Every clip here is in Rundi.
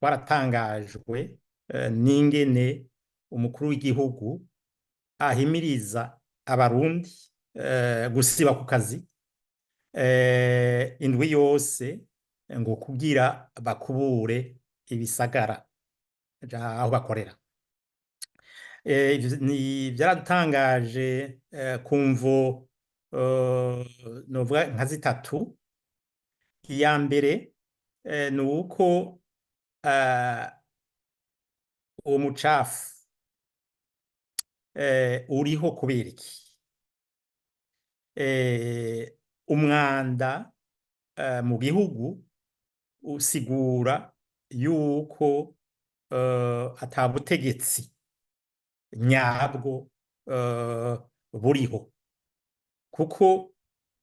Twaratangajwe n'ingene umukuru w'igihugu ahimiriza Abarundi gusiba ku kazi indwi yose ngo kugira bakubure ibisagara aho bakorera. Ivyo vyaradutangaje ku mvo novuga nka zitatu. Iya mbere ni uko uwo mucafu uriho kubera iki? Umwanda mu gihugu usigura yuko ata butegetsi nyabwo buriho, kuko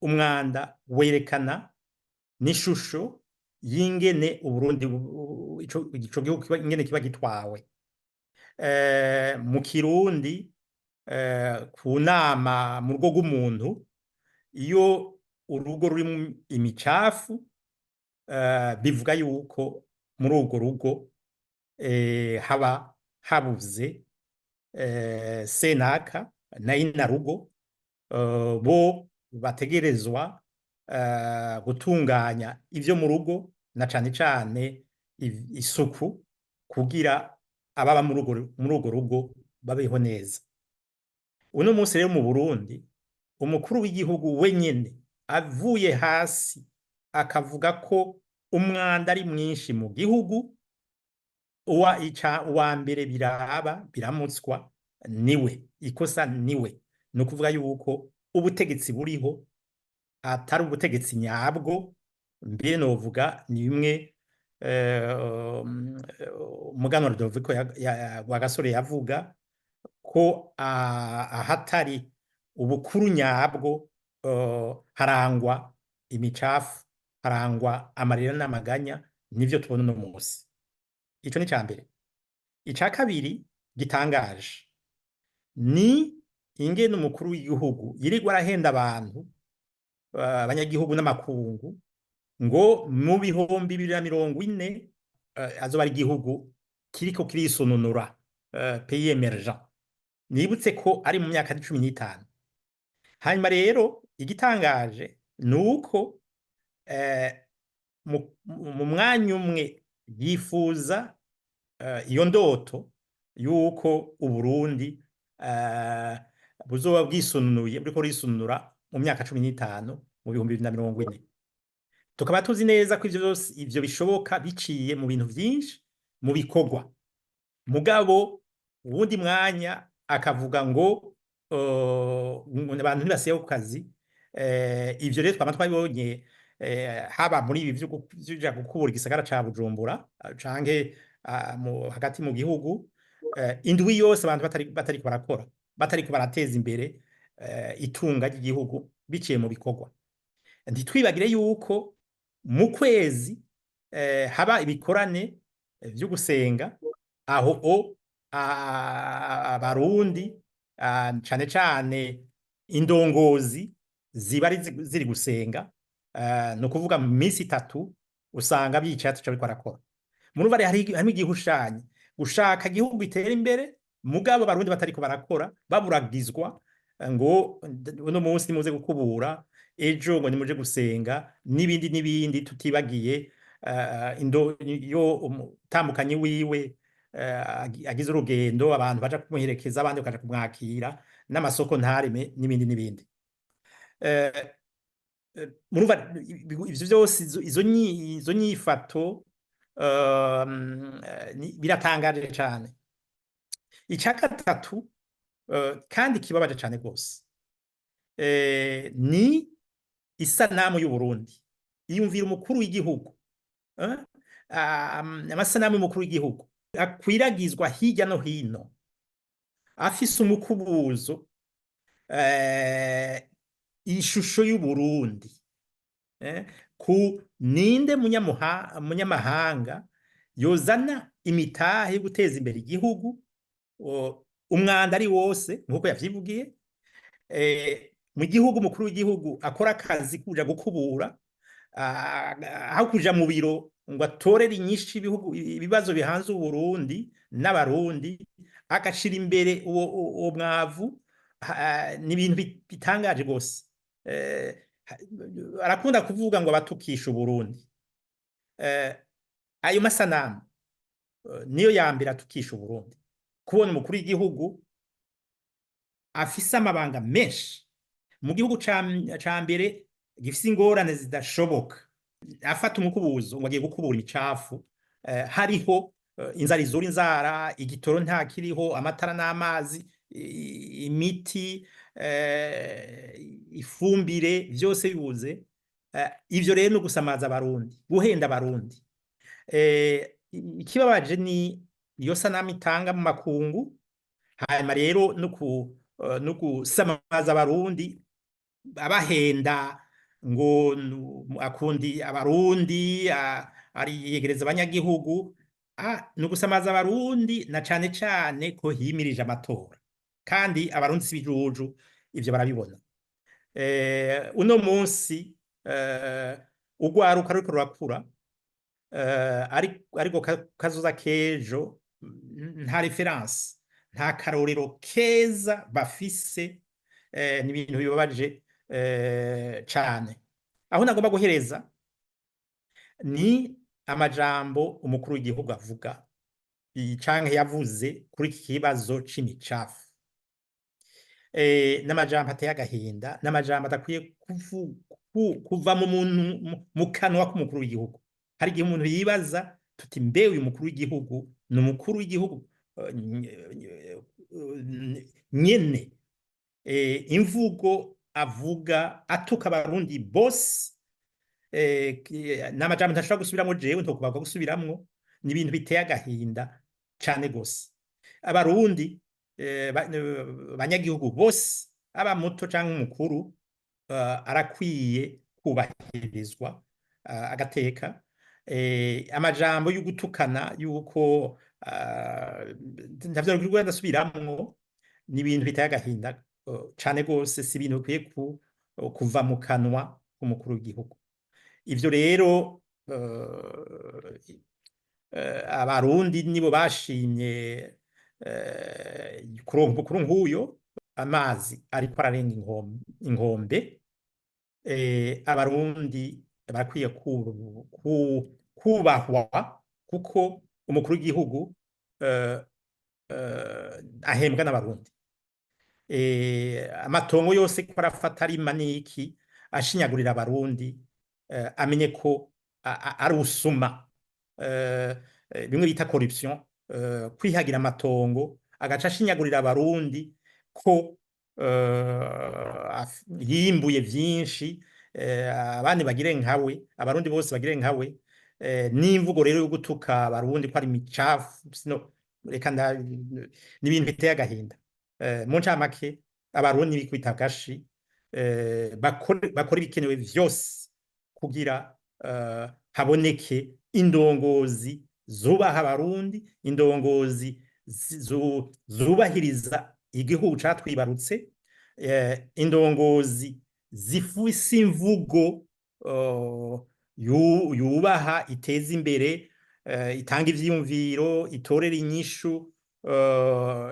umwanda werekana n'ishusho y'ingene Uburundi ico gihugu ingene kiba gitwawe. Mu Kirundi, ku nama mu rugo rw'umuntu, iyo urugo rurimwo imicafu, bivuga yuko muri urwo rugo haba habuze senaka na inarugo, bo bategerezwa gutunganya ivyo mu rugo na cane cane isuku kugira ababa muri urwo rugo babeho neza. Uno munsi rero mu Burundi, umukuru w'igihugu wenyene avuye hasi akavuga ko umwanda ari mwinshi mu gihugu, uwa ica uwa mbere biraba biramutswa niwe, ikosa niwe. Ni ukuvuga yuko ubutegetsi buriho atari ubutegetsi nyabwo. Mbere novuga ni bimwe umuganwa Rudoviko Rwagasore yavuga ko ahatari ubukuru nyabwo harangwa imicafu, harangwa amarira n'amaganya. Nivyo tubona uno munsi. Ico ni mbere. Ica kabiri gitangaje ni ingene umukuru w'igihugu yirirwa arahenda abantu, abanyagihugu n'amakungu, ngo mu 2040 azoba ari igihugu kiriko kirisununura, pays émergent. Nibutse ko ari mu myaka 15. Hanyuma rero igitangaje ni uko mu mwanya umwe yifuza iyo ndoto yuko Uburundi buzoba bwisununuye, buriko burisununura mu myaka 15, mu 2040. Tukaba tuzi neza ko ivyo vyose ivyo bishoboka biciye mu bintu vyinshi, mu bikorwa. Mugabo uwundi mwanya akavuga ngo abantu ntibasibe ku kazi. Ivyo rero twama twabibonye, haba muri ibi vyo vy'uja gukubura igisagara ca Bujumbura canke hagati mu gihugu, indwi yose abantu batariko barakora, batariko barateza imbere itunga ry'igihugu biciye mu bikorwa. Ntitwibagire yuko mu kwezi haba ibikorane vyo gusenga, aho o Abarundi, cane cane indongozi, ziba ari ziri gusenga. Ni ukuvuga mu minsi 3 usanga bicaye ataco bariko barakora. Murumva rero harimo igihushanyo gushaka igihugu gitera imbere, mugabo Abarundi batariko barakora, baburagizwa ngo uno munsi nimuze gukubura, ejo ngo nimuje gusenga, n'ibindi n'ibindi, tutibagiye indo iyo umutambukanyi wiwe agize urugendo, abantu baja kumuherekeza, abandi bakaja kumwakira, n'amasoko ntareme, n'ibindi n'ibindi. Murumva ivyo vyose, izo nyifato biratangaje cane. Ica gatatu kandi kibabaje cane rwose ni isanamu y'Uburundi. Iyumvira umukuru w'igihugu, amasanamu y'umukuru w'igihugu akwiragizwa hirya no hino afise umukubuzo, ishusho y'Uburundi ku ninde munyamahanga yozana imitahe yo guteza imbere igihugu umwanda ari wose, nk'uko yavyivugiye, mu gihugu umukuru w'igihugu akora akazi kuja gukubura aho kuja mu biro. ngo atorere inyishu ibihugu, ibibazo bihanze Uburundi n'Abarundi, agashira imbere uwo mwavu, ni ibintu bitangaje rwose. Arakunda kuvuga ngo abatukisha Uburundi. Ayo masanamu niyo ya mbere atukisha Uburundi. Kubona umukuru w'igihugu afise amabanga menshi mu gihugu ca mbere gifise ingorane zidashoboka, afata umukubuzo ngo agiye gukubura imicafu, hariho inzara izura inzara, igitoro ntakiriho, amatara n'amazi, imiti, ifumbire, vyose bibuze. Ivyo rero no gusamaza Abarundi, guhenda Abarundi. Ikibabaje ni iyo sanamu itanga mu makungu, hanyuma rero no gusamaza Abarundi, abahenda ngo akundi Abarundi, ariyegereza abanyagihugu. Ni ugusamaza Abarundi, na cane cane ko himirije amatora, kandi Abarundi si ibijuju, ivyo barabibona. Uno munsi urwaruka ruriko rurakura, ariko kazoza k'ejo, nta référence, nta karorero keza bafise. Ni ibintu bibabaje cane. Aho nagomba guhereza ni amajambo umukuru w'igihugu avuga canke yavuze kuri iki kibazo c'imicafu. N'amajambo ateye agahinda, n'amajambo adakwiye kuva mu muntu, mu kanwa k'umukuru w'igihugu. Hari igihe umuntu yibaza tuti: "Mbe uyu mukuru w'igihugu ni umukuru w'igihugu nyene?" Imvugo avuga atuka Abarundi bose, n'amajambo ntashobora gusubiramwo, jewe ntokubagwa gusubiramwo. Ni ibintu biteye agahinda cane gose. Abarundi, abanyagihugu bose, aba muto canke umukuru, arakwiye kubahirizwa agateka. Amajambo y'ugutukana yuko ntavyo nokwirirwa ndasubiramwo, ni ibintu biteye agahinda cane gose. Si ibintu bikwiye kuva mu kanwa k'umukuru w'igihugu. Ivyo rero Abarundi nibo bashimye kuronka umukuru nk'uyo. Amazi ariko ararenga inkombe. Abarundi barakwiye kubahwa, kuko umukuru w'igihugu ahembwa n'Abarundi. Amatongo yose ko arafata arima niki ashinyagurira Abarundi, amenye ko ari usuma, bimwe bita corruption, kwihagira amatongo agaca ashinyagurira Abarundi ko yimbuye vyinshi, abandi bagire nkawe, Abarundi bose bagire nkawe. N'imvugo rero yo gutuka Abarundi ko ari micafu, sino reka ni ibintu biteye agahinda. Mu ncamake, Abarundi bikubita agashi, bakore ibikenewe vyose kugira haboneke indongozi zubaha Abarundi, indongozi zubahiriza igihugu catwibarutse, indongozi zifise imvugo yubaha, iteza imbere, itanga ivyiyumviro, itorera inyishu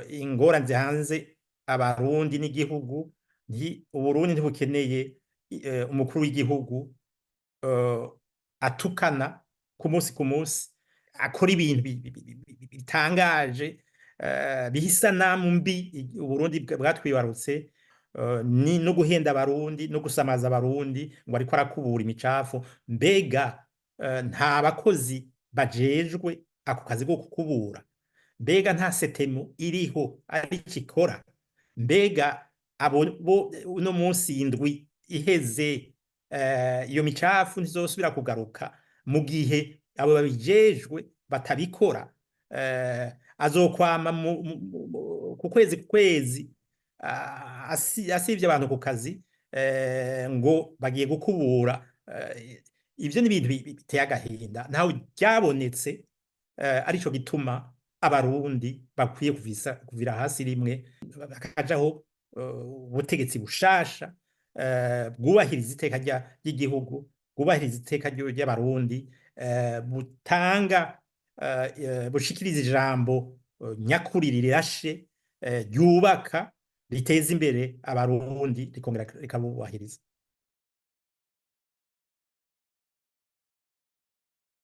ingorane zihanze Abarundi n'igihugu. Uburundi ntibukeneye umukuru w'igihugu atukana ku munsi ku munsi, akora ibintu bitangaje, biha isanamu mbi Uburundi bwatwibarutse, ni no guhenda Abarundi no gusamaza Abarundi ngo ariko arakubura imicafu. Mbega nta bakozi bajejwe ako kazi ko kukubura? Mbega nta STEMU iriho ari ikora? Mbega abo bo uno munsi indwi iheze, iyo micafu ntizosubira kugaruka mu gihe abo babijejwe batabikora? Azokwama ku kwezi ku kwezi asivye abantu ku kazi ngo bagiye gukubura. Ivyo ni ibintu biteye agahinda, ntawe ryabonetse. Arico gituma Abarundi bakwiye kuvira hasi rimwe, bakajaho ubutegetsi bushasha bwubahiriza iteka ry'igihugu, bwubahiriza iteka ry'Abarundi. butanga, bushikiriza ijambo nyakuri rirashe, ryubaka, riteza imbere Abarundi, rikongera rikabubahiriza.